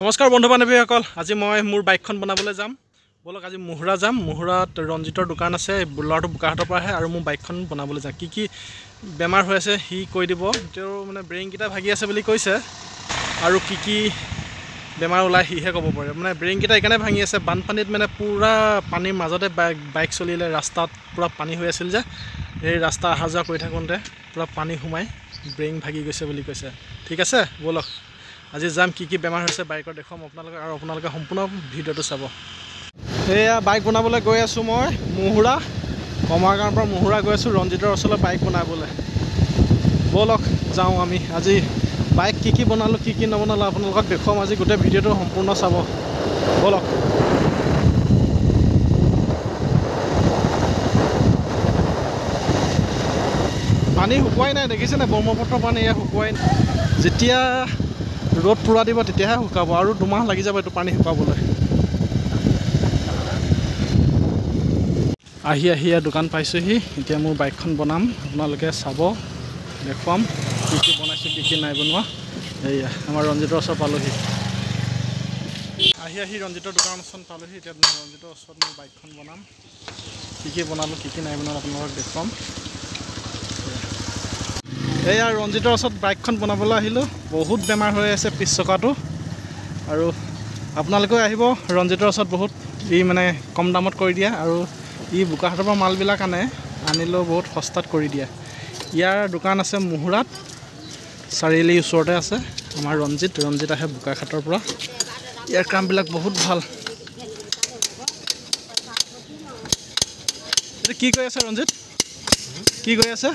নমস্কাৰ বন্ধু বান্ধৱীসকল, আজি মই মোৰ বাইকখন বনাবলৈ যাম। ব'লক আজি মুহুৰা যাম। মুহুৰাত ৰঞ্জিতৰ দোকান আছে, ল'ৰাটো বোকাখাটৰ পৰা আহে আৰু মোৰ বাইকখন বনাবলৈ যাম। কি কি বেমাৰ হৈ আছে সি কৈ দিব। তেওঁৰ মানে ব্ৰেইনকেইটা ভাগি আছে বুলি কৈছে আৰু কি কি বেমাৰ ওলাই সিহে ক'ব পাৰে। মানে ব্ৰেইনকেইটা এইকাৰণে ভাঙি আছে, বানপানীত মানে পূৰা পানীৰ মাজতে বাইক চলিলে, ৰাস্তাত পূৰা পানী হৈ আছিল যে, এই ৰাস্তা অহা যোৱা কৰি থাকোঁতে পূৰা পানী সোমাই ব্ৰেইন ভাগি গৈছে বুলি কৈছে। ঠিক আছে, ব'লক আজি যাম। কি কি বেমাৰ হৈছে বাইকৰ দেখুৱাম আপোনালোকে আৰু আপোনালোকে সম্পূৰ্ণ ভিডিঅ'টো চাব। এয়া বাইক বনাবলৈ গৈ আছোঁ মই মুহুৰা, কমাৰগাঁৱৰ পৰা মুহুৰা গৈ আছোঁ ৰঞ্জিতৰ ওচৰলৈ বাইক বনাবলৈ। ব'লক যাওঁ আমি। আজি বাইক কি কি বনালোঁ কি কি নবনালোঁ আপোনালোকক দেখুৱাম। আজি গোটেই ভিডিঅ'টো সম্পূৰ্ণ চাব, ব'লক। পানী শুকুৱাই নাই, দেখিছেনে? ব্ৰহ্মপুত্ৰ পানী এয়া শুকুৱাই নাই। যেতিয়া ৰ'দ পূৰা দিব তেতিয়াহে শুকাব আৰু 2 মাহ লাগি যাব এইটো পানী শুকাবলৈ। আহি আহি ইয়াৰ দোকান পাইছোঁহি। এতিয়া মোৰ বাইকখন বনাম, আপোনালোকে চাব, দেখুৱাম কি কি বনাইছোঁ কি কি নাই বনোৱা। এইয়া আমাৰ ৰঞ্জিতৰ ওচৰত পালোহি। আহি আহি ৰঞ্জিতৰ দোকান ওচৰত পালোহি। এতিয়া ৰঞ্জিতৰ ওচৰত মোৰ বাইকখন বনাম। কি কি বনালোঁ কি কি নাই বনালোঁ আপোনালোকক দেখুৱাম। এইয়া ৰঞ্জিতৰ ওচৰত বাইকখন বনাবলৈ আহিলোঁ। বহুত বেমাৰ হৈ আছে পিছ চকাটো, আৰু আপোনালোকেও আহিব ৰঞ্জিতৰ ওচৰত। বহুত ই মানে কম দামত কৰি দিয়ে আৰু ই বোকাখাটৰ পৰা মালবিলাক আনে, আনিলেও বহুত সস্তাত কৰি দিয়ে। ইয়াৰ দোকান আছে মুহুৰাত, চাৰিআলিৰ ওচৰতে আছে আমাৰ ৰঞ্জিত। ৰঞ্জিত আহে বোকাখাটৰ পৰা। ইয়াৰ কামবিলাক বহুত ভাল। এইটো কি কৈ আছে ৰঞ্জিত? কি কৈ আছে?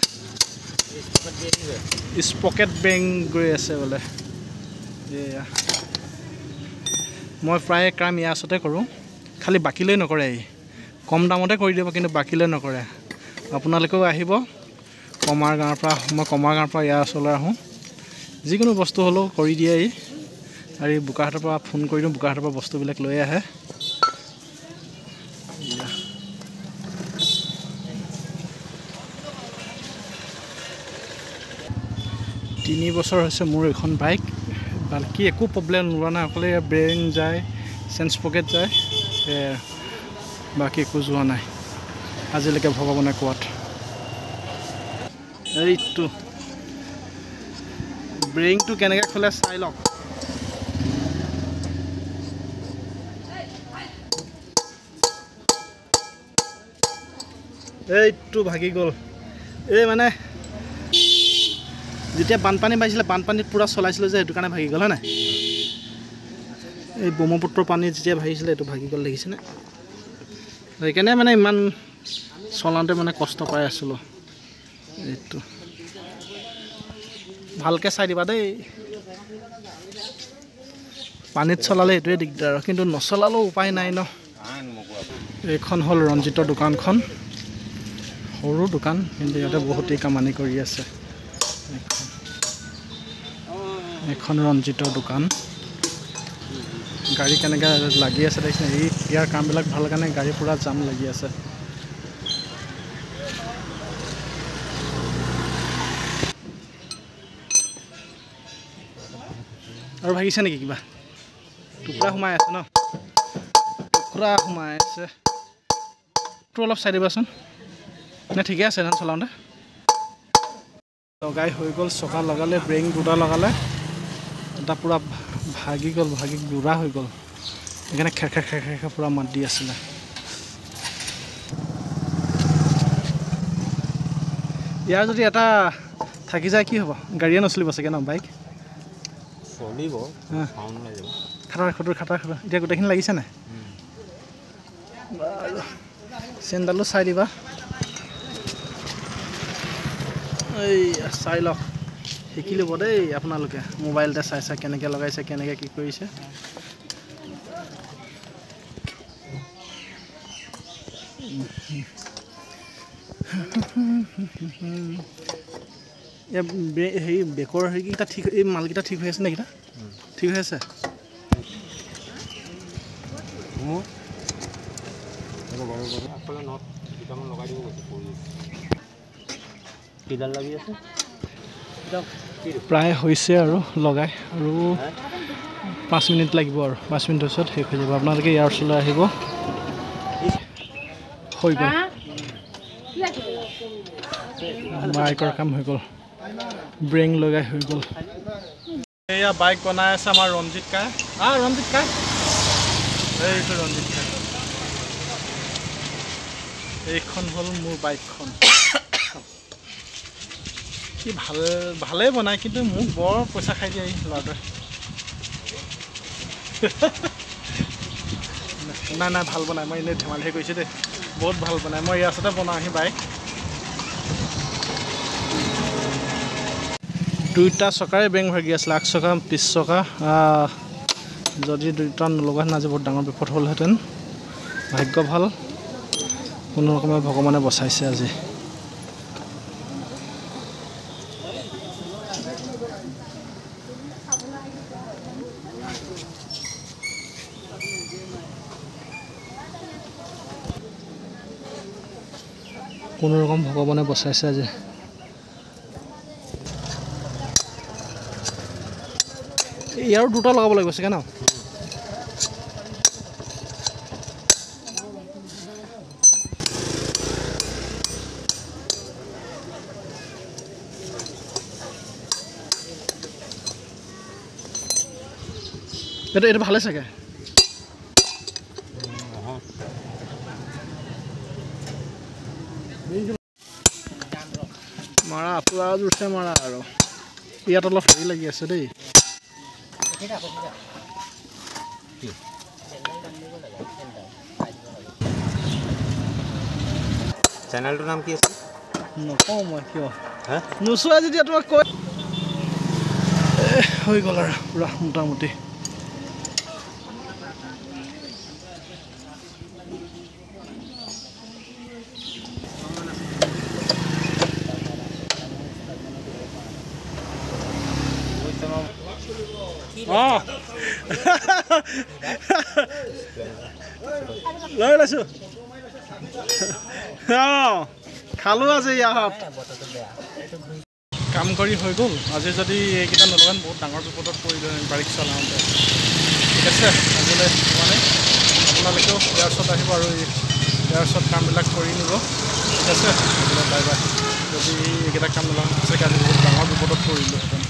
স্পকেট বেংক গৈ আছে বোলে। এয়া মই প্ৰায় কাম ইয়াৰ ওচৰতে কৰোঁ, খালি বাকীলৈ নকৰে। ই কম দামতে কৰি দিব কিন্তু বাকীলৈ নকৰে। আপোনালোকেও আহিব কমাৰগাঁৱৰ পৰা। মই কমাৰগাঁৱৰ পৰা ইয়াৰ ওচৰলৈ আহোঁ, যিকোনো বস্তু হ'লেও কৰি দিয়ে ই। আৰু এই বোকাখাটৰ পৰা ফোন কৰি দিওঁ, বোকাখাটৰ পৰা বস্তুবিলাক লৈ আহে। তিনি বছৰ হৈছে মোৰ এইখন বাইক, বাকী একো প্ৰব্লেম ওলোৱা নাই। অকলে ব্ৰেইন যায়, চেঞ্চ পকেট যায়, বাকী একো যোৱা নাই আজিলৈকে ভগৱানে কোৱাত। এইটো ব্ৰেইনটো কেনেকৈ খোলে চাই লওক। এইটো ভাগি গ'ল। এই মানে যেতিয়া বানপানী পাইছিলে, বানপানীত পূৰা চলাইছিলোঁ যে, সেইটো কাৰণে ভাগি গ'ল, হয় নাই? এই ব্ৰহ্মপুত্ৰৰ পানী যেতিয়া ভাগিছিলে এইটো ভাগি গ'ল, দেখিছেনে? সেইকাৰণে মানে ইমান চলাওঁতে মানে কষ্ট পাই আছিলোঁ। এইটো ভালকৈ চাই দিবা দেই। পানীত চলালে এইটোৱে দিগদাৰ, কিন্তু নচলালেও উপায় নাই ন। এইখন হ'ল ৰঞ্জিতৰ দোকানখন, সৰু দোকান কিন্তু ইয়াতে বহুতেই কামানি কৰি আছে। এখন ৰঞ্জিতৰ দোকান। গাড়ী কেনেকৈ লাগি আছে দেখিছে? এই ইয়াৰ কামবিলাক ভাল কাৰণে গাড়ী পূৰা জাম লাগি আছে। আৰু ভাগিছে নেকি কিবা? টুকুৰা সোমাই আছে ন? টুকুৰা সোমাই আছে। তো অলপ চাই দিবাচোন নে ঠিকে আছে ধান চলাওঁতে? লগাই হৈ গ'ল, চকা লগালে, ব্ৰেইন দুটা লগালে, এটা পূৰা ভাগি গ'ল, ভাগি গুড়া হৈ গ'ল। সেইকাৰণে খেৰ খেৰ খেৰ খেৰ পূৰা মাত দি আছিলে। ইয়াৰ যদি এটা থাকি যায় কি হ'ব? গাড়ীয়ে নচলিব চাগে ন বাইক? চলিব। খাটাৰ খুটুৰ খাটাৰ খুটুৰ। এতিয়া গোটেইখিনি লাগিছে নাই? চেইনডালো চাই দিবা। এই চাই লওক, শিকি ল'ব দেই আপোনালোকে। মোবাইলতে চাই চাই কেনেকৈ লগাইছে, কেনেকৈ কি কৰিছে। হেৰি বেকৰ হেৰিকেইটা ঠিক, এই মালকেইটা ঠিক হৈ আছে নে? এইকেইটা ঠিক হৈ আছে। প্ৰায় হৈছে আৰু লগাই আৰু 5 মিনিট লাগিব আৰু 5 মিনিটৰ পিছত শেষ হৈ যাব। আপোনালোকে ইয়াৰ ওচৰলৈ আহিব। হৈ গ'ল বাইকৰ কাম, হৈ গ'ল, ব্ৰেং লগাই হৈ গ'ল। এয়া বাইক বনাই আছে আমাৰ ৰঞ্জিত কাই। ৰঞ্জিত কাই, এইটো ৰঞ্জিত কাই। এইখন হ'ল মোৰ বাইকখন। কি ভাল ভালেই বনায়, কিন্তু মোক বৰ পইচা খাই দিয়ে এই ল'ৰাটোৱে। নাই নাই, ভাল বনায়, মই এনেই ধেমালিহে কৰিছোঁ দেই, বহুত ভাল বনায়। মই ইয়াৰ ওচৰতে বনাওঁ আহি বাইক। দুইটা চকাৰে বেং ভাগি আছিলে, আগ চকা পিছ চকা। যদি দুইটা নলগোৱাহেঁতেন আজি বহুত ডাঙৰ বিপদ হ'লহেঁতেন। ভাগ্য ভাল, কোনো ৰকমে ভগৱানে বচাইছে আজি। কোনো ৰকম ভগৱানে বচাইছে আজি। ইয়াৰো দুটা লগাব লাগিব চাগে ন? এইটো এইটো ভালে চাগে। মাৰা পুৰা জোৰছে মাৰা। আৰু ইয়াত অলপ হেৰি লাগি আছে দেই। চেনেলটোৰ নাম কি আছিল? নকওঁ মই, কিয় নোচোৱা যেতিয়া তোমাক কৈ হৈ গ'ল আৰু পুৰা মোটামুটি। লৈ লৈছো। খালো আজি ইয়াত। কাম কৰি হৈ গ'ল আজি। যদি এইকেইটা নলগান বহুত ডাঙৰ বিপদত পৰিলোঁ বাইক চলাওঁতে। ঠিক আছে, আজিলৈ মানে আপোনালোকেও ইয়াৰ ওচৰত আহিব আৰু ইয়াৰ ওচৰত কামবিলাক কৰি নিব। ঠিক আছে, আজিলৈ বাই বাই। যদি এইকেইটা কাম নলগান সঁচাকৈ আজি বহুত ডাঙৰ বিপদত পৰিলোহেঁতেন।